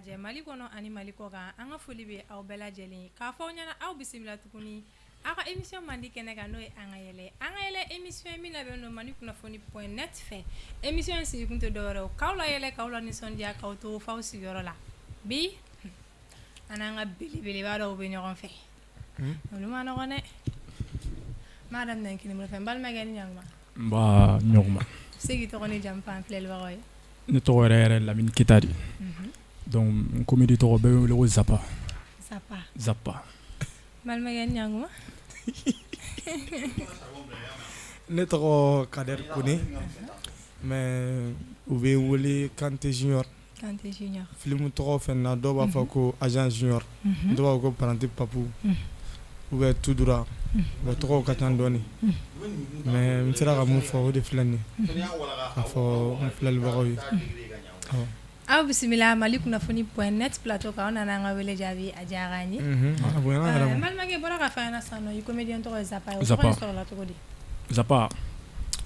lajɛ Mali kɔnɔ ani Mali kɔ kan, an ka foli bɛ aw bɛɛ lajɛlen ye, k'a fɔ aw ɲɛna aw bisimila tuguni aw ka émission mandi kɛnɛ kan, n'o ye An ka yɛlɛ. An ka yɛlɛ émission min labɛnnen don Mali kunnafoni point net fɛ. Émission in sigikun tɛ dɔwɛrɛ ye k'aw la yɛlɛ, k'aw la nisɔndiya, k'aw to f'aw sigiyɔrɔ la. Bi an n'an ka belebeleba dɔw bɛ ɲɔgɔn fɛ, olu ma nɔgɔn dɛ. N b'a daminɛ kini fɛ. N balimakɛ, ni ɲankuma. Nba, ɲɔgɔn. Se k'i tɔgɔ ni jamu fɔ an filɛlibagaw ye. Ne tɔgɔ yɛrɛ yɛrɛ, Lamini Keyita de. Donc n comédie tɔgɔ, bɛɛ bɛ wele ko Zapa. Zapa. Zapa. Balimakɛ, ni ɲankuma. Ne tɔgɔ Kader Kone, mais u bɛ n wele Kante Junior. Kante Junior. Film tɔgɔ fɛnɛ na, dɔw b'a fɔ ko Agent Junior, dɔw b'a fɔ ko Paranti Papu ou bien tout droit. Bon, tɔgɔw ka ca dɔɔni, mais n sera ka mun fɔ, o de filɛ nin ye k'a fɔ n filɛlibagaw ye. Aw bisimila Mali kunnafoni point net plateau kan. Aw nana an ka wele jaabi, a diyara an ye. A bonyana yɛrɛ ma. N balimakɛ bɔra ka fɔ an ɲɛna sisan nɔ, i comédien tɔgɔ ye Zapa ye, o tɔgɔ Zapa. in sɔrɔla cogo di? Zapa,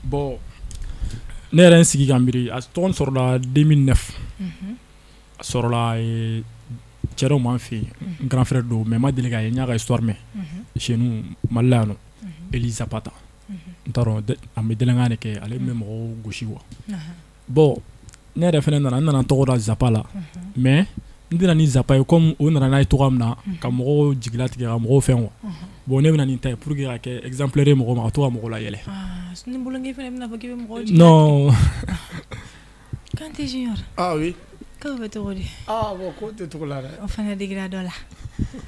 bon, ne yɛrɛ n sigi ka miiri, a tɔgɔ sɔrɔla 2009. A sɔrɔla cɛ dɔ m'an fɛ yen, n grand frère don, mais n ma deli k'a ye, n y'a ka histoire mɛn chez nous Mali la yan nɔ, Eli Zapata. N t'a dɔn, a bɛ délinquant de kɛ, ale bɛ mɔgɔw gosi quoi. Bon, ne yɛrɛ fɛnɛ nana, n nana tɔgɔ da Zapa la, mais n tɛna ni Zapa ye comme o nana n'a ye cogoya min na ka mɔgɔw jigilatigɛ, ka mɔgɔw fɛn quoi. Bon, ne bɛna nin ta ye pour que ka kɛ exemplaire ye mɔgɔw ma, ka to ka mɔgɔw la yɛlɛ. Ni bolonkɛ fana bɛna fɔ k'i bɛ mɔgɔw jigin. Non. Kante Junior. Ah oui. K'aw bɛ cogo di? Ah bon, ko tɛ cogo la dɛ. O fana digira dɔ la.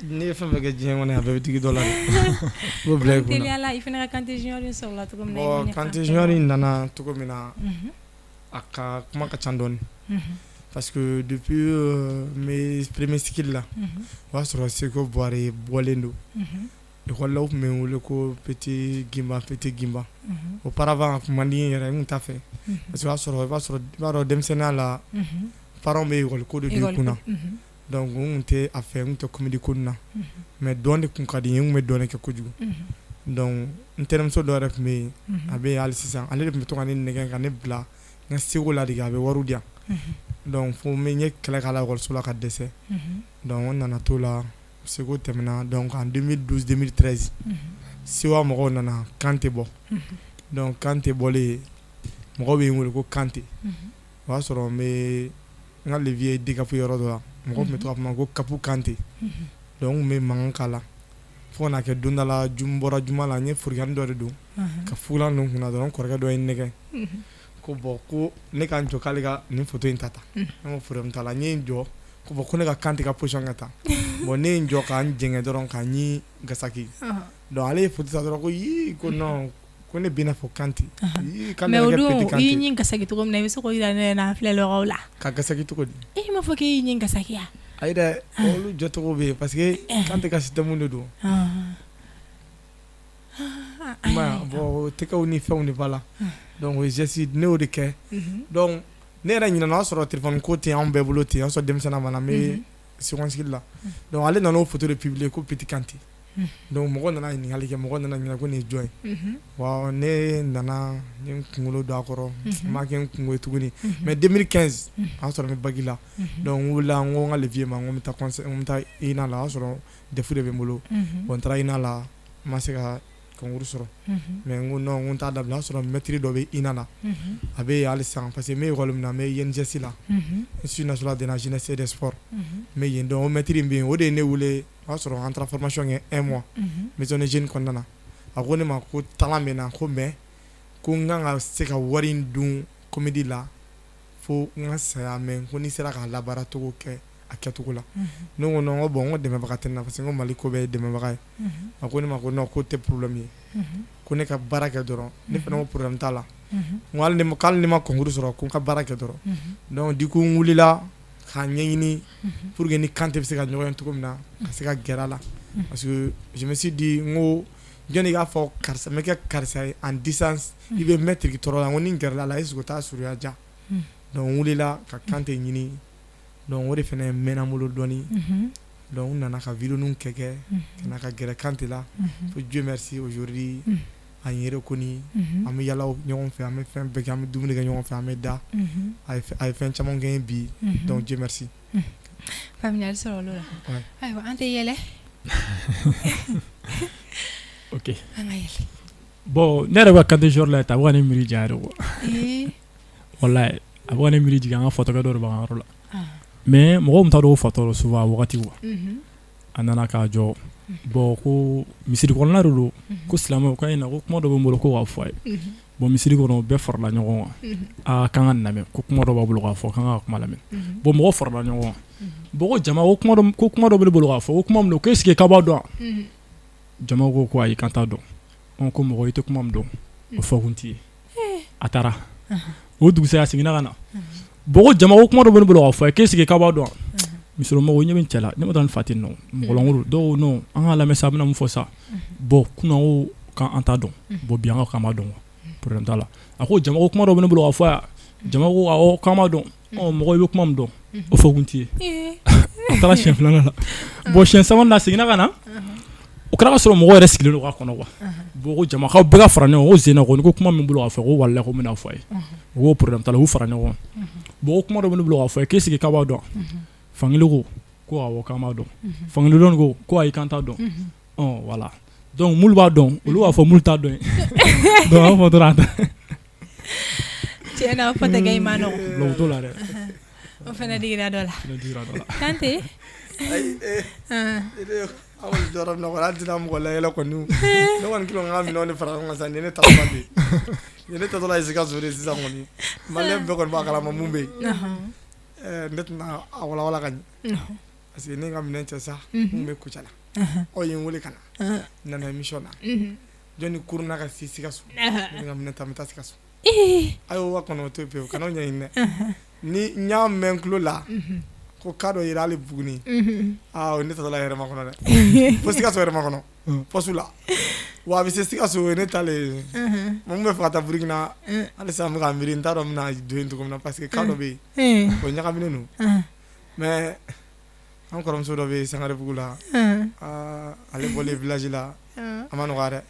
N'i ye fɛn fɛn kɛ diɲɛ kɔnɔ, a bɛɛ bɛ digi dɔ la dɛ. I b'o bila i kunna. Teliya la, i fana ka Kante Junior in sɔrɔla cogo min na. Bon, Kante Junior in nana cogo min na, a ka kuma ka ca dɔɔni, parce que depuis n bɛ premier cycle la, o y'a sɔrɔ Seko Buware bɔlen don école la. U tun bɛ n wele ko Petit Gimba, Petit Gimba. Auparavant, a tun man di n ye yɛrɛ, n tun t'a fɛ, parce que o y'a sɔrɔ i b'a sɔrɔ i b'a dɔn, denmisɛnninya la, parents bɛ école ko de don i kunna. Donc n tun tɛ a fɛ, n tun tɛ comédie ko nin na, mais dɔn de tun ka di n ye, n tun bɛ dɔn kɛ kojugu. Donc n terimuso dɔ yɛrɛ tun bɛ yen, a bɛ yen hali sisan, ale de tun bɛ to ka ne nɛgɛn ka ne bila n ka seko ladege, a bɛ wariw di yan. Donc fo n ye kɛlɛ k'a la ekɔliso la ka dɛsɛ. Donc n nana t'o la, seko tɛmɛna. Donc en 2012 2013, Sewa mɔgɔw nana Kante bɔ. Donc Kante bɔlen, mɔgɔw bɛ n wele ko Kante. O y'a sɔrɔ n bɛ n ka levier ye DCAP yɔrɔ dɔ la, mɔgɔw tun bɛ to k'a fɔ n ma ko Kapu Kante. Donc n tun bɛ mankan k'a la fo ka n'a kɛ don dɔ la, n bɔra juma la, n ye forokiyani dɔ de don ka fugulan don n kunna dɔrɔn, n kɔrɔkɛ dɔ ye n nɛgɛn ko bon, ko ne ka n jɔ k'ale ka nin photo in ta tan. Ne ko problème t'a la. N ye n jɔ, ko bon, ko ne ka Kante ka position kɛ tan. Bon, ne ye n jɔ ka n jɛngɛ dɔrɔn ka n ɲi gasaki. Donc ale ye photo ta dɔrɔn, ko ii, ko non, ko ne bɛ i n'a fɔ Kante. Mais o don, i y'i ɲin gasaki cogo min na, i bɛ se k'o jira ne n'an filɛbagaw la? Ka gasaki cogo di? E m'a fɔ k'e y'i ɲin gasaki ya? Ayi dɛ, olu jɔcogo bɛ yen, parce que Kante ka système de don. I m'a ye, bon, tɛgɛw ni fɛnw de b'a la. Donc o ye geste, ne y'o de kɛ. Donc ne yɛrɛ ɲinɛna, o y'a sɔrɔ téléphone ko tɛ anw bɛɛ bolo ten, o y'a sɔrɔ denmisɛnninya ma na, n bɛ second cycle la. Donc ale nana o photo de publier ko Petit Kante. Donc mɔgɔw nana ɲininkali kɛ, mɔgɔw nana ɲininka ko nin ye jɔn ye. Bon, ne nana, n ye n kunkolo don a kɔrɔ, n m'a kɛ n kungo ye tuguni. Mais 2015, o y'a sɔrɔ n bɛ bac la. Donc n wulila, n ko n ka levier ma, n ko n bɛ taa concert, n ko n bɛ taa INA la. O y'a sɔrɔ DEF de bɛ n bolo. Bon, n taara INA la, n ma se ka concours sɔrɔ, mais n ko non, n ko n t'a dabila. O y'a sɔrɔ maître dɔ bɛ INA la, a bɛ yen hali sisan, parce que n bɛ école min na, n bɛ INGS la, Institut national de la jeunesse et des sports, n bɛ yen. Donc o maître in bɛ yen, o de ye ne wele. O y'a sɔrɔ an taara formation kɛ un mois maison des jeunes kɔnɔna na. A ko ne ma ko talent bɛ n na, ko mais ko n kan ka se ka wari in dun comédie la fo n ka saya, mais ko n'i sera k'a labaara cogo kɛ a kɛcogo la. Ne ko non, n ko bon, n ko dɛmɛbaga tɛ n na, parce que n ko Mali ko bɛɛ ye dɛmɛbaga ye. A ko ne ma ko non, k'o tɛ problème ye, ko ne ka baara kɛ dɔrɔn. Ne fana ko problème t'a la, n ko hali ni ma concours sɔrɔ, ko n ka baara kɛ dɔrɔn. Donc du coup n wulila k'a ɲɛɲini pour que ni Kante bɛ se ka ɲɔgɔn ye cogo min na, ka se ka gɛrɛ a la, parce que je me suis dit, n ko jɔnni k'a fɔ karisa n bɛ kɛ karisa ye en distance, i bɛ mɛn tiriki tɔɔrɔ la. N ko ni n gɛrɛla a la, est ce que o t'a surunya ja? Donc n wulila ka Kante ɲini. Donc o de fana mɛnna n bolo dɔɔni. Donc n nana ka vidéo kɛ kɛ ka na ka gɛrɛ Kante la, fo Dieu merci, aujourd'hui an ye reconnu, an bɛ yala ɲɔgɔn fɛ, an bɛ fɛn bɛɛ kɛ, an bɛ dumuni kɛ ɲɔgɔn fɛ, an bɛ da. A ye fɛn caman kɛ n ye bi. Donc Dieu merci. Faamuyali sɔrɔ olu la. Ayiwa, an tɛ yɛlɛ. Ok. An ka yɛlɛ. Bon, ne yɛrɛ bɛ Kante Junior la ta, a bɛ ka ne miiri jigin yɛrɛ quoi. Walayi, a bɛ ka ne miiri jigin an ka fatɔkɛ dɔ de b'an ka yɔrɔ la. Mais mɔgɔw tun t'a dɔn o fatɔ souvent a wagati quoi. A nana k'a jɔ, bon, ko misiri kɔnɔna de don, ko silamɛw k'a ye na, ko kuma dɔ bɛ n bolo ko k'a fɔ a ye. Bon, misiri kɔnɔ, bɛɛ farala ɲɔgɔn kan, aa, k'an ka nin lamɛn, ko kuma dɔ b'a bolo k'a fɔ, k'an ka kuma lamɛn. Bon, mɔgɔw farala ɲɔgɔn kan. Bon, ko jama, ko kuma dɔ bɛ ne bolo k'a fɔ, ko kuma min don, ko est ce que k'aw b'a dɔn? Jama ko ayi, k'an t'a dɔn. Ko mɔgɔ, i tɛ kuma min dɔn, o fɔ kun t'i ye. A taara o dugusɛjɛ, a seginna ka na. Bon, ko jama, ko kuma dɔ bɛ ne bolo k'a fɔ a ye, k'est ce que k'aw b'a dɔn? Misirimɔgɔw ɲɛ bɛ cɛ la, ne ma taa ni fa ten nɔ, mɔgɔlankolon dɔw non, an k'a lamɛn sa, a bɛna mun fɔ sa. Bon, kunun ko k'an t'a dɔn, bon, bi an ko k'an b'a dɔn, problème t'a la. A ko jama, ko kuma dɔ bɛ ne bolo k'a fɔ yan. Jama ko awɔ, k'an b'a dɔn. Ɔ, mɔgɔ, i bɛ kuma min dɔn, o fɔ kun t'i ye. A taara siɲɛ filanan la. Bon, siɲɛ sabanan a seginna ka na. O kɛra ka sɔrɔ mɔgɔ yɛrɛ sigilen don k'a kɔnɔ quoi. Bon, ko jama, k'aw bɛɛ ka fara ɲɔgɔn kan, ko Zena ko ni ko kuma min bolo k'a fɔ, ko walahi ko n bɛna fɔ a ye. U ko problème t'a la, u y'u fara ɲɔgɔn kan. Bon, ko kuma dɔ bɛ ne bolo k'a fɔ a ye, k'est ce que k'aw b'a dɔn? Fankelen ko ko awɔ, k'an b'a dɔn. Fankelen dɔ ko ko ayi, k'an t'a dɔn. Ɔ, voilà, donc minnu b'a dɔn, olu b'a fɔ minnu t'a dɔn ye. Donc an b'a fɔ dɔrɔn a ta. Tiɲɛ na, o fatɔkɛ in ma nɔgɔn. O t'o la dɛ. O fana digira dɔ la. O fana digira dɔ la. Kante. Ayi, aw kɔni jɔyɔrɔ min na kɔni, hali tɛna mɔgɔ layɛlɛ kɔni. Ne kɔni kelen ka minɛnw de fara ɲɔgɔn kan sisan, nin ye ne taatɔla de ye. Nin ye ne taatɔla ye Sikaso de sisan kɔni. Maliyɛn bɛɛ kɔni b'a kalama mun bɛ yen. Ne tɛna a walawala ka ɲɛ. Parce que ne ka minɛn cɛ sa, mun bɛ Kucala. Aw ye n wele ka na. N nana émission na. Jɔnni kurunna ka se Sikaso. Ne bɛ n ka minɛn ta, n bɛ taa Sikaso. A y'o wa kɔnɔ o to yen pewu, kan'o ɲɛɲini dɛ. Ni n y'a mɛn n tulo la ko cas dɔ yera hali Buguni, aa, o ye ne taatɔla ye hɛrɛma kɔnɔ dɛ. Fo Sikaso hɛrɛma kɔnɔ poste la. Wa a bɛ se Sikaso, o ye ne talen ye. Mun bɛ fɛ ka taa Burukina hali sisan, n bɛ ka miiri, n t'a dɔn n bɛna don yen cogo min na, parce que cas dɔ bɛ yen, o ɲagaminen don. Mais an kɔrɔmuso dɔ bɛ yen Sangarebugu la, aa, ale bɔlen village la, a ma nɔgɔya dɛ.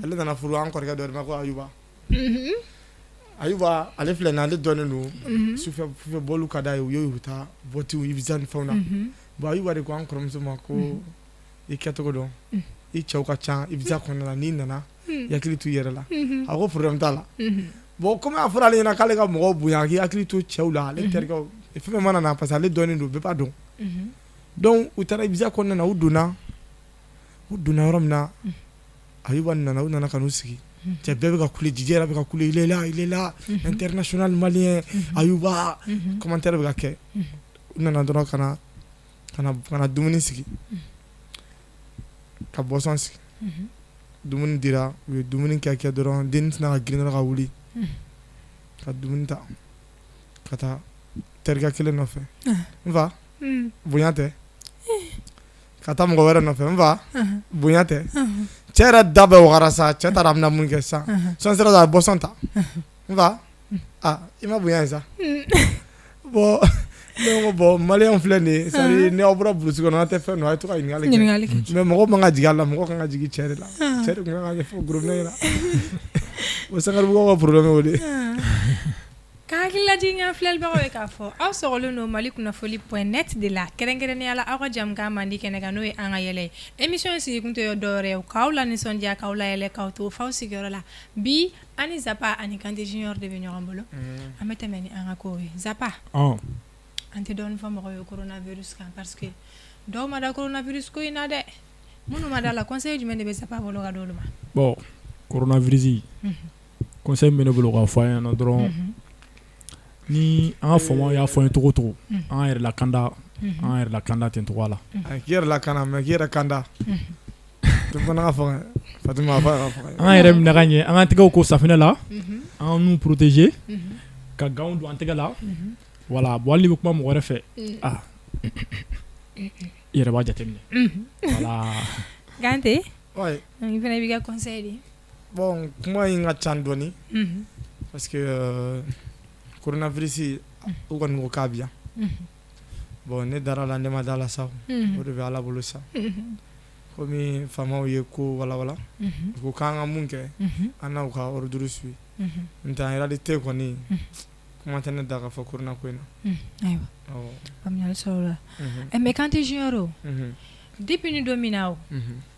Ale nana furu an kɔrɔkɛ dɔ de ma ko Ayuba. Ayuba, ale filɛ nin ye, ale dɔnnen don sufɛ bɔliw ka d'a ye, u ye u taa boîte Ibiza ni fɛnw na. Bon, Ayuba de ko an kɔrɔmuso ma ko i kɛcogo dɔn, i cɛw ka ca Ibiza kɔnɔna la, n'i nana i hakili t'u yɛrɛ la. A ko problème t'a la. Bon, komi a fɔra ale ɲɛna k'ale ka mɔgɔw bonya, k'i hakili to cɛw la, ale terikɛw fɛn fɛn mana na, parce que ale dɔnnen don, bɛɛ b'a dɔn. Donc u taara Ibiza kɔnɔna na, u donna yɔrɔ min na, Ayuba nana, u nana ka n'u sigi. Cɛ bɛɛ bɛ ka kule, DJ yɛrɛ bɛ ka kule, il est là, il est là, international malien Ayuba, commentaire bɛ ka kɛ. U nana dɔrɔn ka na dumuni sigi, ka boisson sigi. Dumuni dira, u ye dumuni kɛ dɔrɔn, dennin tɛna ka girin dɔrɔn ka wuli ka dumuni ta ka taa terikɛ kelen nɔfɛ. N fa, bonya tɛ? Ka taa mɔgɔ wɛrɛ nɔfɛ. N fa, bonya tɛ? Cɛ yɛrɛ da bɛɛ wagara sa, cɛ taara a bɛna mun kɛ sisan? Sɔn sera a ye boisson ta. N fa, aa, i ma bonya ye sa. Bon, ne ko bon, maliyɛnw filɛ nin ye, c'est à dire ni aw bɔra brousse kɔnɔ, aw tɛ fɛn dɔn, a ye to ka ɲininkali kɛ. Mais mɔgɔw man ka jigin a la, mɔgɔ kan ka jigin cɛ de la. Cɛ de tun kan ka ɲɛfɔ gorobinɛ ɲɛna. O Sangarebugukaw ka problème y'o de ye. Ka hakililajigin an filɛlibagaw ye k'a fɔ aw sɔgɔlen don Mali kunnafoni.net de la, kɛrɛnkɛrɛnnenya la aw ka jamukan mandi kɛnɛ kan, n'o ye an ka yɛlɛ ye. Émission in sigikun tɛ dɔwɛrɛ ye k'aw la nisɔndiya, k'aw la yɛlɛ, k'aw to f'aw sigiyɔrɔ la. Bi an ni Zapa ani Kante Junior de bɛ ɲɔgɔn bolo. An bɛ tɛmɛ ni an ka kow ye. Zapa, an tɛ dɔɔnin fɔ mɔgɔw ye coronavirus kan, parce que dɔw ma da coronavirus ko in na dɛ. Minnu ma da la, conseil jumɛn de bɛ Zapa bolo ka d'olu ma? Bon, coronavirus, conseil min bɛ ne bolo k'a fɔ an ɲɛna dɔrɔn, ni an ka faamaw y'a fɔ an ye cogo o cogo, an k'an yɛrɛ lakanda, an k'an yɛrɛ lakanda ten cogoya la. K'i yɛrɛ lakana, mais k'i yɛrɛ kanda. Fatima. An k'an yɛrɛ minɛ ka ɲɛ, an k'an tɛgɛw ko safinɛ la, an k'an nun protéger, ka gants don an tɛgɛ la. Voilà, bon, hali n'i bɛ kuma mɔgɔ wɛrɛ fɛ, ah, i yɛrɛ b'a jateminɛ. Voilà. Kante, i fana b'i ka conseil di. Bon, kuma in ka ca dɔɔni, parce que coronavirus, u kɔni ko k'a bi yan. Bon, ne dara la, ne ma da la sa, o de bɛ Ala bolo sa. Komi faamaw ye ko walawala, u ko k'an ka mun kɛ, an n'u ka ordre suit. N'o tɛ en réalité kɔni Kuma tɛ ne da ka fɔ corona ko in na. Ayiwa, faamuyali sɔrɔ la. Mais Kante Junior, depuis ni don min na o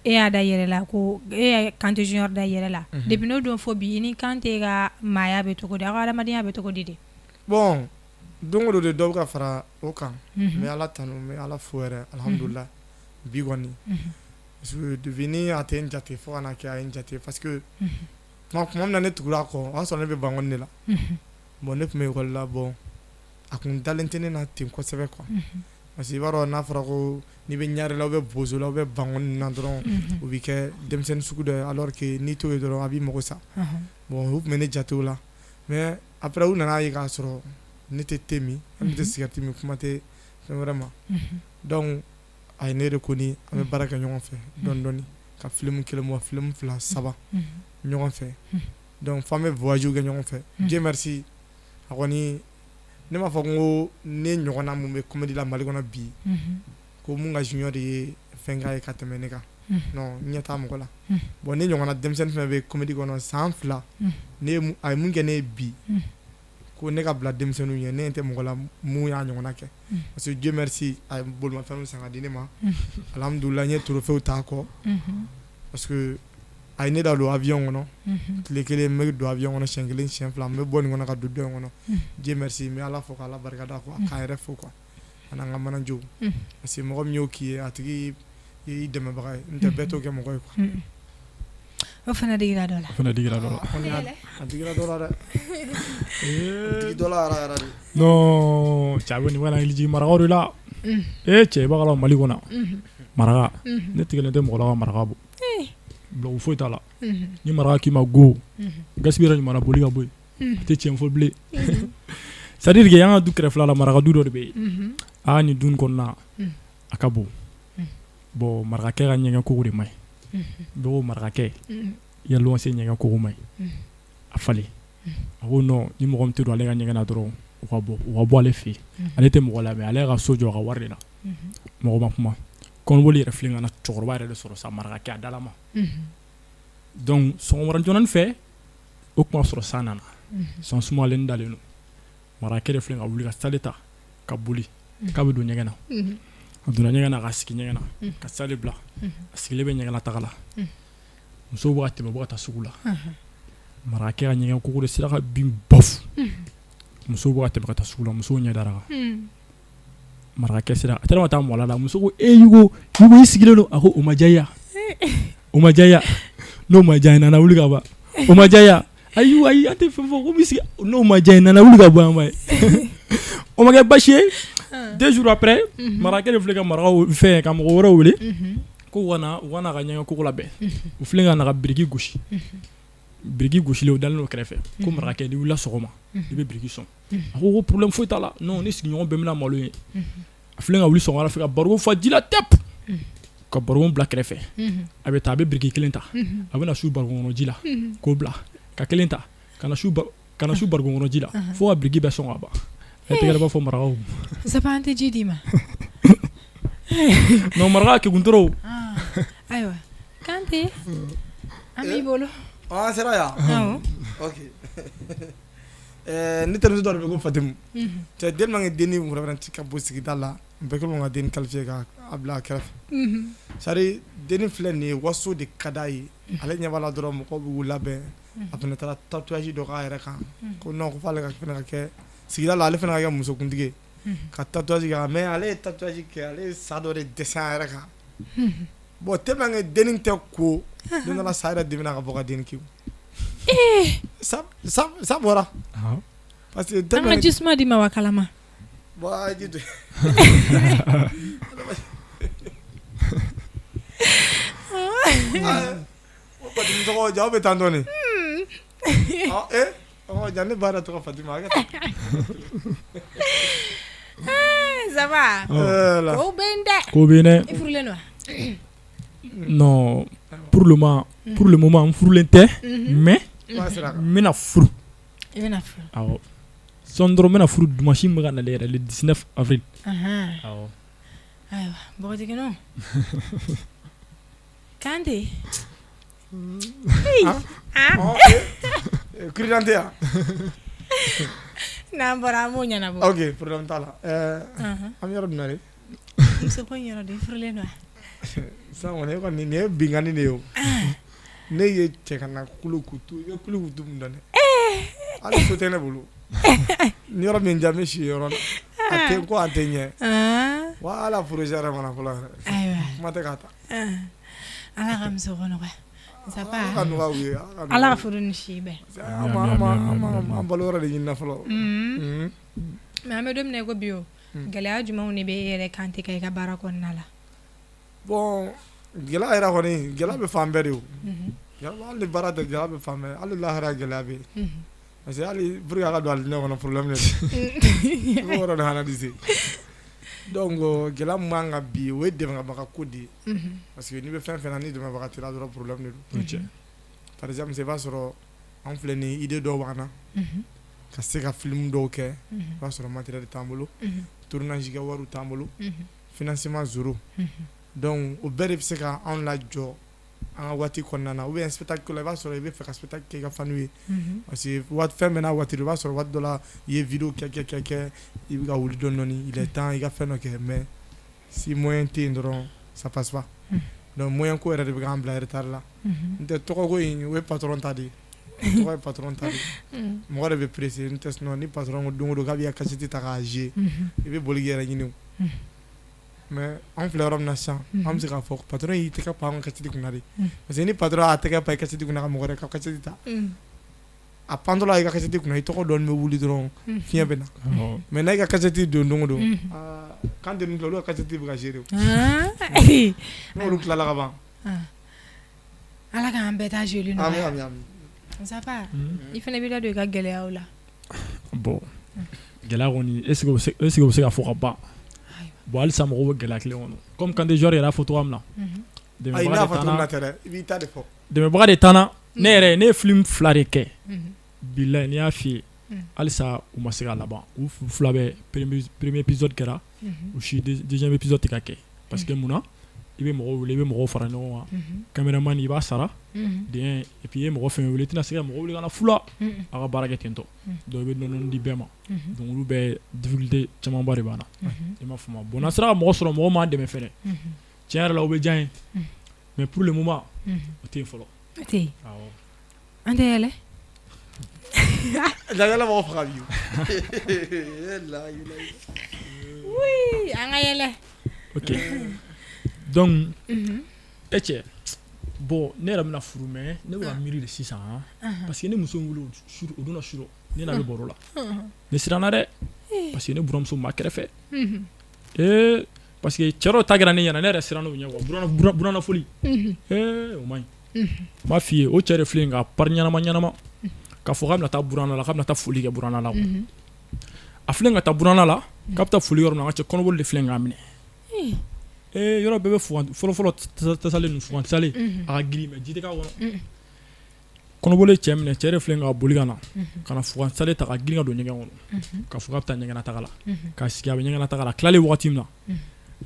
e y'a da yɛrɛ la ko e ye Kante Junior da yɛrɛ la, depuis n'o don fo bi, i ni Kante ka maaya bɛ cogo di, aw ka adamadenya bɛ cogo di de? Bon, don o don de dɔ bɛ ka fara o kan. N bɛ Ala tanu, n bɛ Ala fo yɛrɛ, alhamdulillah, bi kɔni, parce que depuis ni a tɛ n jate fo ka na kɛ a ye n jate, parce que tuma min na ne tugura a kɔ, o y'a sɔrɔ ne bɛ Bankɔni de la. Bon, ne tun bɛ école la. Bon, a kun dalen tɛ ne na ten kosɛbɛ quoi, parce que i b'a dɔn, n'a fɔra ko n'i bɛ Ɲarela ou bien Bozola ou bien Bankɔni na dɔrɔn, o b'i kɛ denmisɛnnin sugu dɔ ye, alors que n'i t'o ye dɔrɔn, a b'i mago sa. Bon, u tun bɛ ne jate o la, mais après u nana ye k'a sɔrɔ ne tɛ thé min, ne tɛ cigarette min, kuma tɛ fɛn wɛrɛ ma. Donc a ye ne reconnu, an bɛ baara kɛ ɲɔgɔn fɛ dɔɔni dɔɔni, ka film kelen bɔ, film fila, saba ɲɔgɔn fɛ. Donc fo an bɛ voyage kɛ ɲɔgɔn fɛ. Dieu merci, a kɔni, ne m'a fɔ ko ne ɲɔgɔnna mun bɛ comédie la Mali kɔnɔ bi, ko mun ka junior de ye fɛn k'a ye ka tɛmɛ ne kan, non, n ɲɛ t'a mɔgɔ la. Bon, ne ɲɔgɔnna denmisɛnnin fɛn bɛ comédie kɔnɔ san 2, ne a ye mun kɛ ne ye bi, ko ne ka bila denmisɛnninw ɲɛ, ne tɛ mɔgɔ la mun y'a ɲɔgɔnna kɛ, parce que Dieu merci, a ye bolimafɛnw san ka di ne ma. Alhamdulillah, n ye trophée ta a kɔ, parce que a ye ne da don avion kɔnɔ tile kelen, n bɛ don avion kɔnɔ siɲɛ kelen, siɲɛ fila, n bɛ bɔ nin kɔnɔ ka don dɔ in kɔnɔ. Dieu merci, n bɛ Ala fo k'Ala barikada quoi, k'a yɛrɛ fo quoi, ani an ka manager, parce que mɔgɔ min y'o k'i ye, a tigi y'i dɛmɛbaga ye, n tɛ bɛɛ t'o kɛ mɔgɔ ye quoi. O fana digira dɔ la. O fana digira dɔ la. A digira dɔ la dɛ, a digi dɔ la yɛrɛ yɛrɛ de. Non, cɛ, a bɛ nin bɛ ka hakili jigin marakaw de la. Ee cɛ, i b'a kalama Mali kɔnɔ, maraka, ne tigɛlen tɛ mɔgɔ la ka maraka bɔ blague foyi t'a la. Ni maraka k'i ma go, Gaspi yɛrɛ ɲuman na, boli ka bɔ yen, a tɛ tiɲɛ fɔ bilen. C'est à dire que an ka du kɛrɛfɛla la, maraka du dɔ de bɛ yen. Aa, nin du nin kɔnɔna a ka bon. Bon, marakakɛ ka ɲɛgɛn kogo de man ɲi. Bɛɛ ko marakakɛ i ka luwanse ɲɛgɛn kogo man ɲi, a falen. A ko non, ni mɔgɔ min tɛ don ale ka ɲɛgɛn na dɔrɔn, u ka bɔ, u ka bɔ ale fɛ yen. Ale tɛ mɔgɔ lamɛn, ale ka so jɔ a ka wari de la. Mɔgɔ ma kuma, kɔnɔboli yɛrɛ filɛ ka na cɛkɔrɔba yɛrɛ de sɔrɔ sa, marakakɛ a dalama. Donc sɔgɔmada joona fɛ, o tun b'a sɔrɔ san nana, san sumalen dalen don. Marakakɛ de filɛ ka wuli ka sale ta ka boli k'a bɛ don ɲɛgɛn na. A donna ɲɛgɛn na ka sigi ɲɛgɛn na ka sale bila, a sigilen bɛ ɲɛgɛn na taga la, musow bɛ ka tɛmɛ, u bɛ ka taa sugu la. Marakakɛ ka ɲɛgɛn kogo de sera ka bin bafu. Musow bɛ ka tɛmɛ ka taa sugu la, musow ɲɛ dara kan. Marakakɛ sera, a taara ka taa mɔla la. Muso ko: e Yugo, Yugo, i sigilen don. A ko: o ma diya, o ma diya, n'o ma diya nana wuli ka ban, o ma diya. Ayi ayi, an tɛ fɛn fɔ ko bɛ sigi, n'o ma diya nana wuli ka bɔ yan ba ye. O ma kɛ basi ye. 2 jours après, marakakɛ de filɛ ka marakaw fɛn ka mɔgɔ wɛrɛw wele ko u ka na ka ɲɛgɛn kogo labɛn. U filɛ ka na ka biriki gosi. Biriki gosilen, o dalen don kɛrɛfɛ. Ko marakakɛ, n'i wulila sɔgɔma, i bɛ biriki sɔn. A ko problème foyi t'a la. Non, ni sigiɲɔgɔn bɛɛ bɛna malo ye. A filɛ ka wuli sɔgɔmada fɛ ka barikon fa ji la tɛp, ka barikon bila kɛrɛfɛ. A bɛ taa, a bɛ biriki kelen ta, a bɛ na su barikon kɔnɔ ji la k'o bila, ka kelen ta ka na su barikon kɔnɔ ji la, fo ka biriki bɛɛ sɔn ka ban. A ye tɛgɛrɛ b'a fɔ marakaw. Saba, an tɛ ji d'i ma. Non, maraka kekun trop. Ayiwa Kante, an b'i bolo. An sera yan. Awɔ. Ok, ne terimuso dɔ de bɛ ko Fatimu. Cɛ, tellement que denni wɛrɛ ka bɔ sigida la, bɛɛ kɛlen ka denni qualifier ka a bila a kɛrɛfɛ. C'est à dire, denni filɛ nin ye, waso de ka d'a ye. Ale ɲɛ b'a la dɔrɔn, mɔgɔw b'u labɛn. A fana taara tatouage dɔ k'a yɛrɛ kan, ko non, ko f'ale ka fana ka kɛ sigida la, ale fana ka kɛ musokuntigi ye, ka tatouage kɛ. Mais ale ye tatouage kɛ, ale ye sa dɔ de dessin a yɛrɛ kan. Bon, tellement que denni tɛ ko, don dɔ la, sa yɛrɛ dimina ka bɔ ka denni kin. Sa sa bɔra parce que An ka ji suma di ma wa kalama? Bon, a ye ji to. O Fatimu tɔgɔ, jaw bɛ taa dɔɔni. Ɔ ne ba yɛrɛ tɔgɔ Fatima, a kɛ tan. Saba, ko bɛ yen dɛ. Ko bɛ yen dɛ. I furulen don wa? Non, pour le moment n furulen tɛ, mais n bɛna furu. I bɛna furu. Awɔ, sɔɔni dɔrɔn n bɛna furu, dimanche min bɛ ka nalen yɛrɛ, le 19 avril. Awɔ. Ayiwa, npogotigininw, Kante. Carte d'identité yan. N'an bɔra an b'o ɲɛnabɔ. Ok, problème t'a la. An bɛ yɔrɔ jumɛn de? Muso ko in yɔrɔ de, i furulen don wa? Sisan kɔni, e kɔni, nin ye binkanni de ye o. Ne ye cɛ ka na kulu kutu, i bɛ kulu kutu min dɔn dɛ. Hali so tɛ ne bolo. Ni yɔrɔ min diya, n bɛ si yen yɔrɔ la. A tɛ ko a tɛ ɲɛ. Wa hali a projet yɛrɛ ma na fɔlɔ yɛrɛ. Ayiwa. Kuma tɛ k'a ta. Ala ka muso ko nɔgɔya. Sapa. Ala ka nɔgɔya u ye. Ala ka furu ni si bɛn. An balo yɔrɔ de ɲini fɔlɔ. Mais an bɛ don min na i ko bi o, gɛlɛya jumɛnw de bɛ e yɛrɛ Kante kan i ka baara kɔnɔna la? Bon, gɛlɛya yɛrɛ kɔni, gɛlɛya bɛ fan bɛɛ de o. Hali ni baara tɛ, gɛlɛya bɛ fan bɛɛ. Hali lahara gɛlɛya bɛ yen. Parce que hali pour que a ka don alijinɛ kɔnɔ, problème de don. I b'o yɔrɔ de analyser. Donc gɛlɛya min b'an kan bi, o ye dɛmɛbaga ko de ye. Parce que n'i bɛ fɛn fɛn na, ni dɛmɛbaga t'i la dɔrɔn, problème de don. Par exemple, i b'a sɔrɔ an filɛ nin idée dɔw b'an na ka se ka film dɔw kɛ, i b'a sɔrɔ matériel t'an bolo, tournage kɛ wariw t'an bolo, financement zéro. Donc o bɛɛ de bɛ se ka anw lajɔ an ka waati kɔnɔna na. Ou bien spectacle la, i b'a sɔrɔ i bɛ fɛ ka spectacle kɛ i ka fan ye, parce que fɛn bɛɛ n'a waati, i b'a sɔrɔ waati dɔ la, i ye vidéo kɛ kɛ kɛ kɛ, i bɛ ka wuli dɔɔnin dɔɔnin, il est temps i ka fɛn dɔ kɛ, mais si moyen tɛ yen dɔrɔn, ça passe pas. Donc moyen ko yɛrɛ de bɛ k'an bila retard la. N tɛ tɔgɔko in, o ye patron ta de ye. Tɔgɔ ye patron ta de ye. Mɔgɔ de bɛ pressé. N tɛ, sinon ni patron ko don o don k'a b'i ka cassette ta k'a jouer, i bɛ boli k'i yɛrɛ ɲini. Mais an filɛ yɔrɔ min na sisan, an bɛ se k'a fɔ patron y'i tɛgɛ pan an ka cassette kunna de, parce que ni patron y'a tɛgɛ pan i cassette kunna ka mɔgɔ wɛrɛ ka cassette ta, a pantɔla i ka cassette kunna, i tɔgɔ dɔɔnin bɛ wuli dɔrɔn, fiɲɛ bɛ na. Mais n'a ka cassette don don o don, Kante ninnu filɛ, olu ka cassette bɛ ka jouer de, n'olu tilala ka ban. Ala k'an bɛɛ ta jouer. Amin, amin, amin. Sapa, i fana b'i da don i ka gɛlɛyaw la. Bon, gɛlɛya kɔni, est ce que o bɛ se ka fɔ ka ban? Bon, halisa mɔgɔw bɛ gɛlɛya kelen kɔnɔ, comme Kante joueur yɛrɛ y'a fɔ cogoya min na. Ayi, n'a fɔ cogo min na tɛ dɛ, i b'i ta de fɔ. Dɛmɛbaga de t'an na. Ne yɛrɛ, ne ye film 2 de kɛ. Bilayi, n'i y'a f'i ye, halisa u ma se ka laban. U fila bɛɛ, premier épisode kɛra, u si deuxième épisode tɛ ka kɛ. Parce que munna? I bɛ mɔgɔw wele, i bɛ mɔgɔw fara ɲɔgɔn kan, caméraman i b'a sara den, et puis i ye mɔgɔ fɛn wele, i tɛna se ka mɔgɔ wele ka na fu la a ka baara kɛ ten tɔ. Donc i bɛ dɔɔnin di bɛɛ ma. Donc olu bɛɛ, difficulté camanba de b'an na, i m'a faamu. Bon, n'an sera ka mɔgɔ sɔrɔ, mɔgɔ m'an dɛmɛ fɛnɛ, tiɲɛ yɛrɛ la, o bɛ diya n ye. Mais pour le moment, o tɛ yen fɔlɔ. O tɛ yen. Awɔ. An tɛ yɛlɛ. Yɛlɛ mɔgɔ faga bi. Oui, an ka yɛlɛ. Ok, donc e cɛ, bon, ne yɛrɛ bɛna furu, mais ne bɛ ka miiri de sisan, parce que ne muso in wele o donna su rɔ, ne n'a bɛ baro la, ne siranna dɛ, parce que ne buramuso b'a kɛrɛfɛ. Ee, parce que cɛ dɔw ta kɛra ne ɲɛna, ne yɛrɛ siranna o ɲɛ quoi. Buranna foli, ee, o man ɲi. N b'a f'i ye, o cɛ de filɛ nin ka pari ɲɛnama ɲɛnama k'a fɔ k'a bɛna taa buranna la, k'a bɛna taa foli kɛ buranna la. A filɛ ka taa buranna la, k'a bɛ taa foli yɔrɔ min na, an ka cɛ, kɔnɔboli de filɛ k'a minɛ. Ee, yɔrɔ bɛɛ bɛ fugan fɔlɔ fɔlɔ, tasalen ninnu, fugan tasalen, a ka girin, mais ji tɛ k'a kɔnɔ. Kɔnɔboli cɛ minɛ, cɛ de filɛ ka boli ka na ka na fugan salen ta ka girin ka don ɲɛgɛn kɔnɔ, ka fɔ k'a bɛ taa ɲɛgɛnna taga la, ka sigi, a bɛ ɲɛgɛnna taga la, a tilalen waati min na,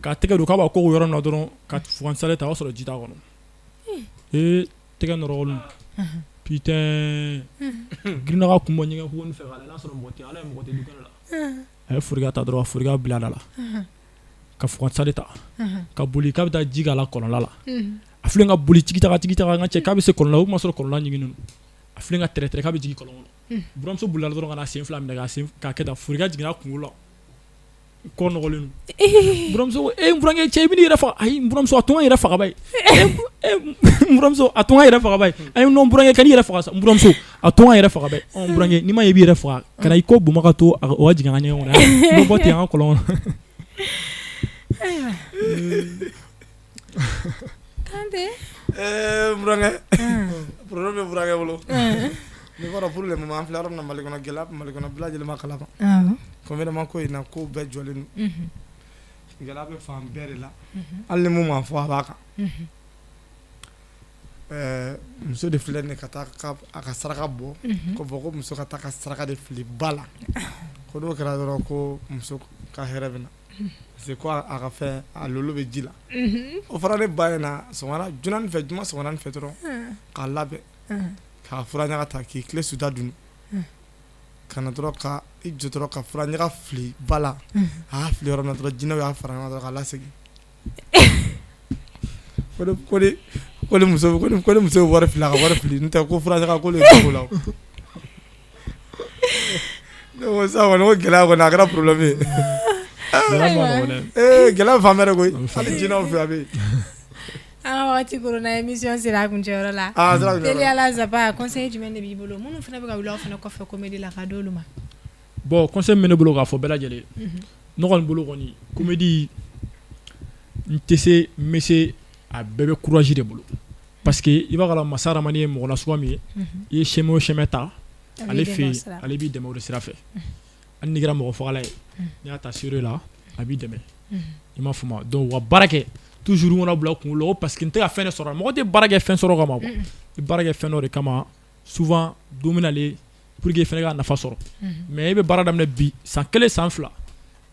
k'a tɛgɛ don k'a b'a ko yɔrɔ min na dɔrɔn, ka fugan salen ta, o y'a sɔrɔ ji t'a kɔnɔ. Ee, tɛgɛ nɔrɔgɔlen, putain, girinna ka kun bɔ ɲɛgɛn kugoni fɛ k'a lajɛ n'a sɔrɔ mɔgɔ tɛ. Ala ye, mɔgɔ tɛ du kɛnɛ la. A ye forokiya ta dɔrɔn, ka forokiya bila a da la, ka fugan salen ta, ka boli k'a bɛ taa ji k'a la kɔlɔnla la. A filɛ ka boli tigi taga tigi taga, n ka cɛ, k'a bɛ se kɔlɔn la, o tun b'a sɔrɔ kɔlɔnla ɲiginnen don. A filɛ ka tɛrɛ tɛrɛ k'a bɛ jigin kɔlɔn kɔnɔ, buramuso bolila dɔrɔn ka na sen fila minɛ k'a sen k'a kɛ tan, forokiya jiginna a kunkolo la, kɔ nɔgɔlen don. Buramuso ko: e n burankɛ, cɛ, i bɛ n'i yɛrɛ faga. Ayi, n buramuso, a to n ka n yɛrɛ faga ba ye. E n buramuso, a to n ka yɛrɛ faga ba ye. Ayi, non, n burankɛ, kan'i yɛrɛ faga sa. N buramuso, a to n ka yɛrɛ faga ba ye. Ɔ, n burankɛ, n'i ma ye i b'i yɛrɛ faga, ka na i kɔ boma ka to o ka jigin an ka ɲɛgɛn kɔnɔ, n bɛ bɔ ten an ka kɔlɔn kɔnɔ. Ayiwa. Kante. N burankɛ, problème bɛ burankɛ bolo. Ne b'a dɔn, pour le moment, an filɛ yɔrɔ min na Mali kɔnɔ, gɛlɛya bɛ Mali kɔnɔ, bɛɛ lajɛlen b'a kalama. Confinement ko in na, ko bɛɛ jɔlen don. Gɛlɛya bɛ fan bɛɛ de la. Hali ni mun m'a fɔ, a b'a kan. Muso de filɛ nin ka taa a ka saraka bɔ, ko bɔn, ko muso ka taa ka saraka de fili ba la, ko n'o kɛra dɔrɔn, ko muso ka hɛrɛ bɛ na, parce que ko a ka fɛn, a lolo bɛ ji la. O fɔra ne ba ɲɛna sɔgɔmada joona fɛ, juma sɔgɔmada fɛ dɔrɔn, k'a labɛn, k'a fura ɲaga ta, k'i tile suta dun. Ka na dɔrɔn ka i jɔ dɔrɔn ka fura ɲaga fili ba la, a y'a fili yɔrɔ min na dɔrɔn jinɛw y'a fara ɲɔgɔn kan dɔrɔn k'a lasegin. Ko ni muso ye wari fili a ka wari fili n'o tɛ ko fura ɲaga k'olu ye ko la. Ne ko sisan kɔni ko gɛlɛya kɔni a kɛra problème ye. Ee gɛlɛya fan bɛɛ de koyi hali jinɛw fɛ a bɛ yen. An ka waati koronna émission sera a kuncɛyɔrɔ la, a sera a kuncɛyɔrɔ la, teliya la Zapa conseil jumɛn de b'i bolo minnu fana bɛ ka wuli aw fana kɔfɛ comédie la ka d'olu ma? Bon conseil min bɛ ne bolo k'a fɔ bɛɛ lajɛlen ye, ne kɔni bolo kɔni comédie n tɛ se n bɛ se a bɛɛ bɛ courage de bolo parce que i b'a kalama masa Rahamani ye mɔgɔ nasuguya min ye, i ye chemin o chemin ta ale fɛ yen ale b'i dɛmɛ o de sira fɛ hali n'i kɛra mɔgɔ fagala ye n'i y'a ta sérieux la a b'i dɛmɛ i m'a faamu donc u ka baara kɛ toujours u kana bila u kunkolo la ko parce que n tɛ ka fɛn de sɔrɔ mɔgɔ tɛ baara kɛ fɛn sɔrɔ kama quoi i baara kɛ fɛn dɔ de kama souvent don bɛ nalen pour que i fana ka nafa sɔrɔ mais e bɛ baara daminɛ bi san 1 san 2 e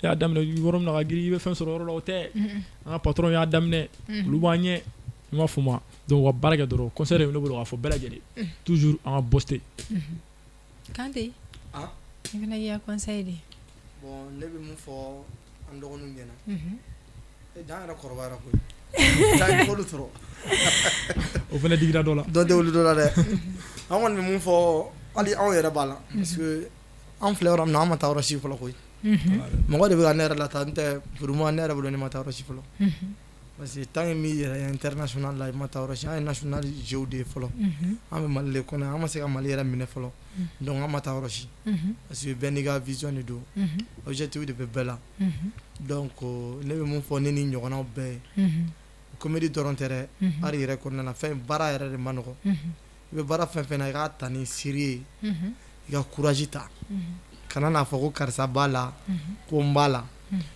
y'a daminɛ yɔrɔ min na ka girin i bɛ fɛn sɔrɔ yɔrɔ la o tɛ an ka patron y'a daminɛ olu b'an ɲɛ i m'a faamu donc u ka baara kɛ dɔrɔn conseil de bɛ ne bolo k'a fɔ bɛɛ lajɛlen toujours an ka bosser. Kante i fana y'i ka conseil di. Bon ne bɛ mun fɔ an dɔgɔninw ɲɛna jaa an yɛrɛ kɔrɔbayara koyi taa sɔrɔ o fana digira dɔ la dɔ tɛ wuli dɔ la dɛ an kɔni bɛ mun fɔ hali anw yɛrɛ b'a la parce que an filɛ yɔrɔ min na an ma taa yɔrɔ si fɔlɔ koyi mɔgɔ de bɛ ka ne yɛrɛ lataa n tɛ vraiment ne yɛrɛ bolo ne ma taa yɔrɔ si fɔlɔ parce que tant que m'i yɛrɛ ye international la i ma taa yɔrɔ si an ye national jeu de ye fɔlɔ an bɛ Mali de kɔnɔ an ma se ka Mali yɛrɛ minɛ fɔlɔ donc an ma taa yɔrɔ si parce que bɛɛ n'i ka vision de don objectif de bɛ bɛɛ la donc ne bɛ mun fɔ ne ni ɲɔgɔnnaw bɛɛ ye comédie dɔrɔn tɛ dɛ art yɛrɛ kɔnɔna na fɛn baara yɛrɛ de man nɔgɔ i bɛ baara fɛn fɛn na i k'a ta ni sérieux ye i ka courage ta kana n'a fɔ ko karisa b'a la ko n b'a la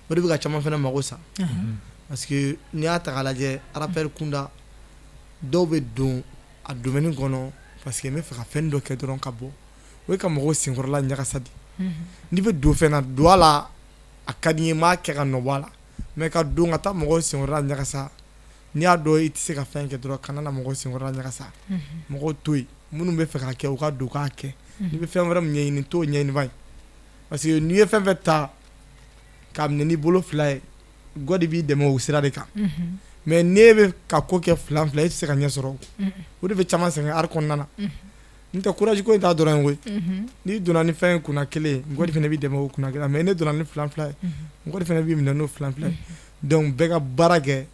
o de bɛ ka caman fana mago sa parce que n'i y'a ta k'a lajɛ rappeur kunda dɔw bɛ don a domaine kɔnɔ parce que n bɛ fɛ ka fɛn dɔ kɛ dɔrɔn ka bɔ o ye ka mɔgɔw senkɔrɔla ɲagasa de n'i bɛ don fɛn na don a la a ka di n ye n b'a kɛ ka nɔ bɔ a la mais ka don ka taa mɔgɔw senkɔrɔla ɲagasa n'i y'a dɔn i tɛ se ka fɛn kɛ dɔrɔn kana na mɔgɔw senkɔrɔla ɲagasa mɔgɔw to yen minnu bɛ fɛ k'a kɛ u ka don k'a kɛ n'i bɛ fɛn wɛrɛ min ɲɛɲini t'o ɲɛɲini ban parce que n'i ye fɛn fɛn ta k'a minɛ n'i bolo fila ye God b'i dɛmɛ o sira de kan mais n'e bɛ ka ko kɛ fila fila e tɛ se ka ɲɛ sɔrɔ o de bɛ caman sɛgɛn art kɔnɔna na n tɛ courage ko in t'a dɔrɔn ye koyi n'i donna ni fɛn kunna kelen God fana b'i dɛmɛ o kunna kelen mais ne donna ni fila fila ye God fana b'i minɛ n'o fila fila ye donc bɛɛ ka baara kɛ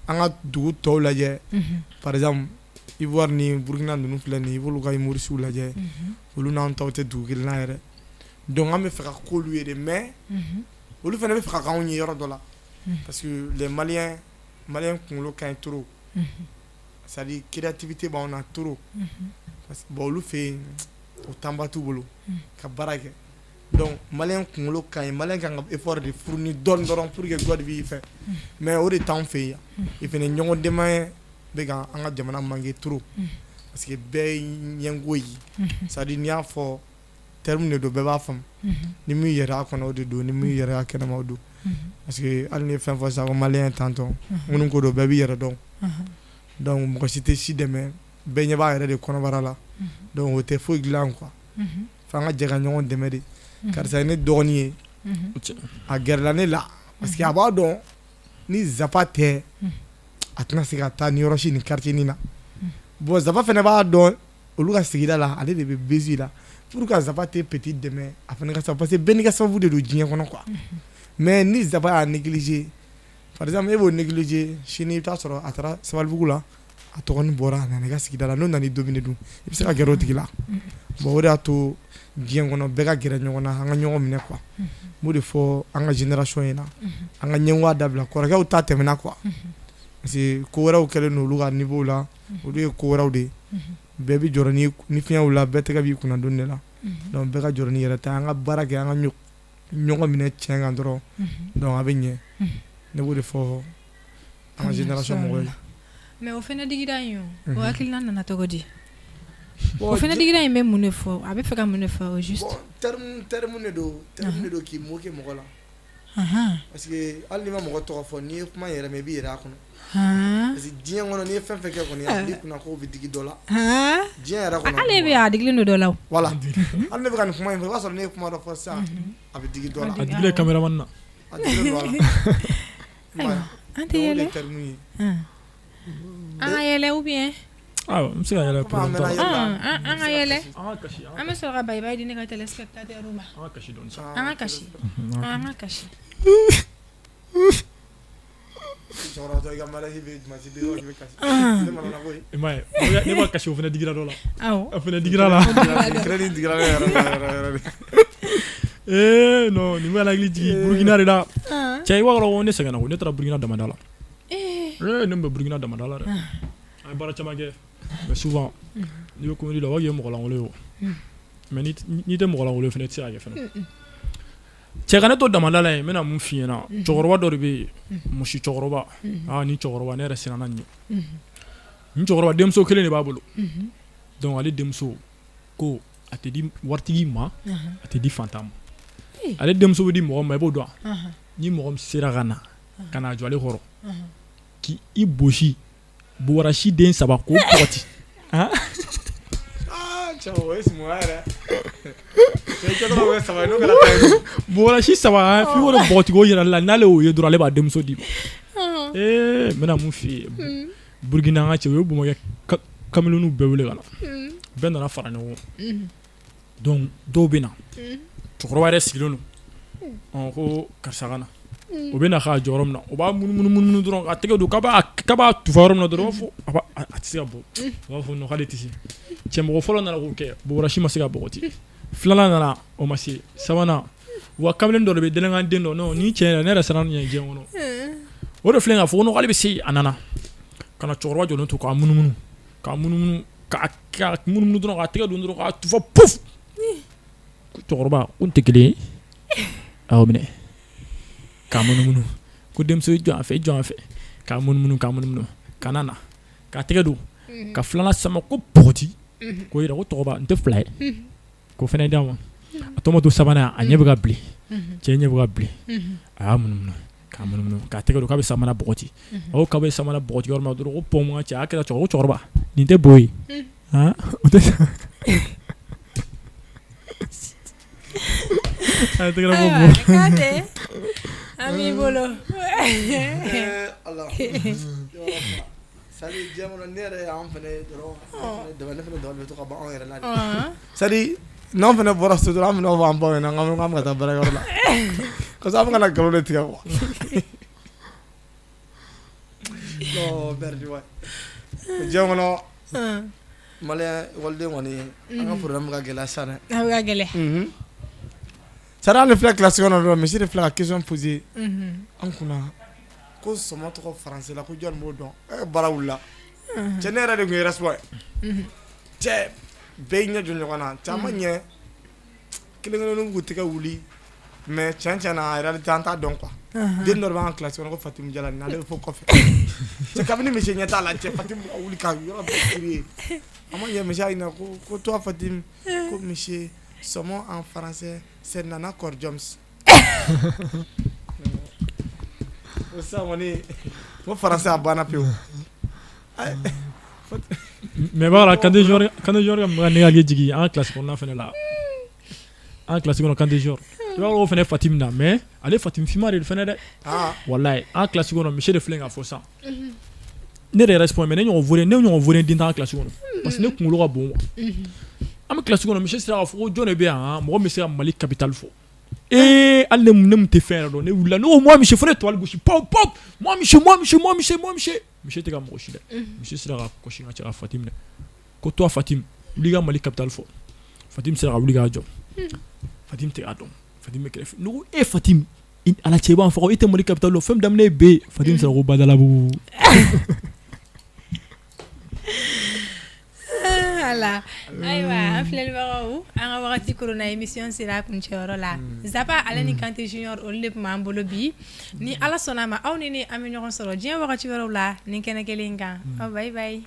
an ka dugu tɔw lajɛ par exemple Ivoire ni Burkina ninnu filɛ nin ye i b'olu ka humoriste lajɛ olu n'an taw tɛ dugu kelen na yɛrɛ donc an bɛ fɛ ka k'olu ye de mais olu fana bɛ fɛ ka k'anw ye yɔrɔ dɔ la parce que les Maliens malien kunkolo ka ɲi trop c'est à dire créativité b'anw na trop parce que bon olu fɛ yen o temps ba t'u bolo ka baara kɛ donc malien kunkolo ka ɲi malien kan ka effort de fournir dɔɔni dɔrɔn pour que God b'i fɛ mais o de t'anw fɛ yen et fana ɲɔgɔn dɛmɛ bɛ ka an ka jamana manquer trop parce que bɛɛ ye ɲɛngo ye c'est à dire n'i y'a fɔ terme de don bɛɛ b'a faamu ni min yɛrɛ a kɔnɔ o de don ni min yɛrɛ a kɛnɛma o don parce que hali ni ye fɛn fɔ sisan ko malien tantɔn minnu ko don bɛɛ b'i yɛrɛ dɔn donc mɔgɔ si tɛ si dɛmɛ bɛɛ ɲɛ b'a yɛrɛ de kɔnɔbara la donc o tɛ foyi dilan quoi f'an ka jɛ ka ɲɔgɔn dɛmɛ de karisa ye ne dɔgɔnin ye a gɛrɛla ne la parce que a b'a dɔn ni Zapa tɛ a tɛna se ka taa ni yɔrɔ si ni quartier nin na bon Zapa fana b'a dɔn olu ka sigida la ale de bɛ buzz la pour que Zapa tɛ petit dɛmɛ a fana ka sababu parce que bɛɛ n'i ka sababu de don diɲɛ kɔnɔ quoi mais ni Zapa y'a négliger par exemple e b'o négliger sini i bɛ taa sɔrɔ a taara Sabalibugu la a tɔgɔnin bɔra a nana i ka sigida la n'o nana i dominer dun i bɛ se ka gɛrɛ o tigi la bon o de y'a to diɲɛ kɔnɔ bɛɛ ka gɛrɛ ɲɔgɔn na an ka ɲɔgɔn minɛ quoi n b'o de fɔ an ka génération ɲɛna an ka ɲɛngoya dabila kɔrɔkɛw ta tɛmɛna quoi parce que ko wɛrɛw kɛlen don olu ka niveau la olu ye ko wɛrɛw de ye bɛɛ bɛ jɔrɔ ni fiɲɛw la bɛɛ tɛgɛ b'i kunna don de la donc bɛɛ ka jɔrɔ n'i yɛrɛ ta an ka baara kɛ an ka ɲɔgɔn minɛ tiɲɛ kan dɔrɔn donc a bɛ ɲɛ ne b'o de fɔ an ka génération mɔgɔw ye. Mais o fana digira in o hakilina nana cogo di? O fana digira in bɛ mun de fɔ a bɛ fɛ ka mun de fɔ au juste? Bon terme de don terme de don k'i moquer mɔgɔ la parce que hali n'i ma mɔgɔ tɔgɔ fɔ n'i ye kuma in yɛrɛ mɛn i b'i yɛrɛ y'a kɔnɔ. Parce que diɲɛ kɔnɔ n'i ye fɛn fɛn kɛ kɔni a bil'i kunna k'o bɛ digi dɔ la. Diɲɛ yɛrɛ kɔnɔ. Ale bɛ a digilen don dɔ la o. Voilà hali ne bɛ ka nin kuma in fɔ i b'a sɔrɔ ne ye kuma dɔ fɔ sisan a bɛ digi dɔ la. A digilen cameraman na. A digilen don a la. Ayiwa an tɛ O de yɛlɛ. ye terme ye. An ka yɛlɛ ou bien. Awɔ n bɛ se ka yɛlɛ Komi an problème t'a mɛnna la. yɛlɛ la. An ka yɛlɛ. An ka kasi An bɛ sɔrɔ ka bye bye di ne ka téléspectateurs ma. an ka kasi dɔɔni sa. An ka kasi. An ka kasi. Cɛkɔrɔbatɔ i ka mariage bɛ dimanche den k'i bɛ kasi. Ne mana na koyi. I m'a ye ne ma kasi o fana digira dɔ la. Awɔ. A fana digira la. Crédit digira ne yɛrɛ la yɛrɛ yɛrɛ de. Ee non nin bɛ ka hakili jigin Burukina de la. Cɛ i b'a dɔn ko ne sɛgɛnna ko ne taara Burukina damada la. Ee ne tun bɛ Burukina damada la dɛ. An ye baara caman kɛ mais souvent n'i bɛ comédie la u b'a fɔ k'i ye mɔgɔ lankolon ye o. Mais n'i tɛ mɔgɔ lankolon ye fana i tɛ se k'a kɛ fana. Cɛ ka ne to damada la yen n bɛna mun f'i ɲɛna cɛkɔrɔba dɔ de bɛ yen misi cɛkɔrɔba aa ni cɛkɔrɔba ne yɛrɛ siranna nin ɲɛ. Nin cɛkɔrɔba denmuso kelen de b'a bolo. Donc ale denmuso ko a tɛ di waritigi ma a tɛ di fantan ma. Ale denmuso bɛ di mɔgɔ ma i b'o dɔn ni mɔgɔ min sera ka na ka n'a jɔ ale kɔrɔ k'i bosi buwarasi den saba k'o bɔgɔti. Cɛ o ye sumuya yɛrɛ. Cɛ i kɛtɔ k'o kɛ saba ye n'o kɛra tan ye dun. Buwarasi saba f'i k'o de bɔgɔti k'o yira ale la n'ale y'o ye dɔrɔn ale b'a denmuso d'i ma. Ee n bɛna mun f'i ye Burukina an ka cɛ u ye Bamakɔ kameleniw bɛɛ wele ka na. Bɛɛ nana fara ɲɔgɔn kan. Donc dɔw bɛ na cɛkɔrɔba yɛrɛ sigilen don ko karisa ka na o bɛ na k'a jɔ yɔrɔ min na o b'a munumunu munumunu dɔrɔn ka tɛgɛ don k'a b'a tufa yɔrɔ min na dɔrɔn u b'a fɔ a tɛ se ka bɔ u b'a fɔ non k'ale tɛ se cɛ mɔgɔ fɔlɔ nana k'o kɛ buwarasi ma se ka bɔgɔti filanan nana o ma se sabanan wa kamalen dɔ de bɛ délinquant den dɔ non ni cɛ yɛrɛ ne yɛrɛ siranna nin ɲɛ diɲɛ kɔnɔ o de filɛ k'a fɔ ko non k'ale bɛ se a nana ka na cɛkɔrɔba jɔlen to k'a munumunu k'a munumunu k'a munumunu dɔrɔn k'a tɛgɛ don dɔrɔn k'a tufa pouf cɛkɔrɔba ko n tɛ kelen ye a y'o minɛ k'a munumunu ko denmuso i jɔ an fɛ i jɔ an fɛ k'a munumunu k'a munumunu ka na k'a tɛgɛ don ka filanan sama ko bɔgɔti k'o yira ko cɛkɔrɔba n tɛ fila ye k'o fana d'a ma a tɔ ma to sabanan a ɲɛ bɛ ka bilen cɛ ɲɛ bɛ ka bilen a y'a munumunu k'a munumunu k'a tɛgɛ don k'a bɛ sabanan bɔgɔti a ko k'a bɛ sabanan bɔgɔti yɔrɔ min na dɔrɔn ko pɔn cɛ a kɛra cɛkɔrɔba ko cɛkɔrɔba nin tɛ bo ye o tɛ a tɛgɛ bɔ bo. Kante an b'i bolo. Ala c'est-à-dire diɲɛ kɔnɔ ne yɛrɛ y'an fana ye dɔrɔn ne fana dabali bɛ to ka ban anw yɛrɛ la de c'est-à-dire n'anw fana bɔra so dɔrɔn an fana b'a fɔ an baw ɲɛna k'an bɛ ka taa baarakɛyɔrɔ la parce que an bɛ ka na nkalon de tigɛ quoi non merde ouais diɲɛ kɔnɔ malien ekɔliden kɔni an ka problème ka gɛlɛn sisan dɛ. A bɛ ka gɛlɛn. C'est-à-dire hali ne filɛ classe kɔnɔ dɔrɔn monsieur de filɛ ka question poser an kunna ko sɔmɔ tɔgɔ français la ko jɔn b'o dɔn baara wulila cɛ ne yɛrɛ de tun ye responsable ye cɛ bɛɛ y'i ɲɛ jɔ ɲɔgɔn na cɛ a ma ɲɛ kelen kelenninw k'u tɛgɛ wuli mais tiɲɛ tiɲɛ na en réalité an t'a dɔn quoi den dɔ de b'an ka classe kɔnɔ ko Fatimu Jala nin ale bɛ fo kɔfɛ cɛ kabini monsieur ɲɛ t'a la cɛ Fatimu ka wuli ka yɔrɔ bɛɛ crier a ma ɲɛ monsieur y'a ɲininka ko toi Fatimu ko monsieur saumon en français c'est Nana Kor Joms o sisan kɔni ko français a banna pewu. Mais b'a Kante Junior ka ne hakili jigin an ka classe kɔnɔna fana la an ka classe kɔnɔ Kante Junior i b'a dɔn o fana ye Fatimu na mais ale Fatimu finman de fana dɛ walayi an ka classe kɔnɔ monsieur de filɛ k'a fɔ sisan ne de yɛrɛ responsable mais ne ɲɔgɔn vaurien den t'an ka classe kɔnɔ parce que ne kunkolo ka bon quoi an bɛ classe kɔnɔ monsieur sera k'a fɔ ko jɔn de bɛ yan mɔgɔ min bɛ se ka Mali capitale fɔ ee hali ne mun tɛ fɛn yɛrɛ dɔn ne wulila ne ko moi monsieur fo ne toile gosi pop pop moi monsieur moi monsieur moi monsieur moi monsieur monsieur tɛ ka mɔgɔ si dɛ monsieur sera ka kɔsi ka cɛ ka Fatimu minɛ ko toi Fatimu wuli i ka Mali capitale fɔ Fatimu sera ka wuli k'a jɔ Fatimu tɛ k'a dɔn Fatimu bɛ kɛrɛfɛ ne ko e Fatimu i Ala cɛ i b'an faga e tɛ Mali capitale dɔn fɛn min daminɛ ye B ye Fatimu sera ko Badalabugu. Ala ayiwa an filɛlibagaw an ka wagati koronna émission sera a kuncɛyɔrɔ la Zapa ale ni Kante Junior olu de tun b'an bolo bi ni Ala sɔnna a ma aw ni ne an bɛ ɲɔgɔn sɔrɔ diɲɛ wagati wɛrɛw la nin kɛnɛ kelen in kan bye bye.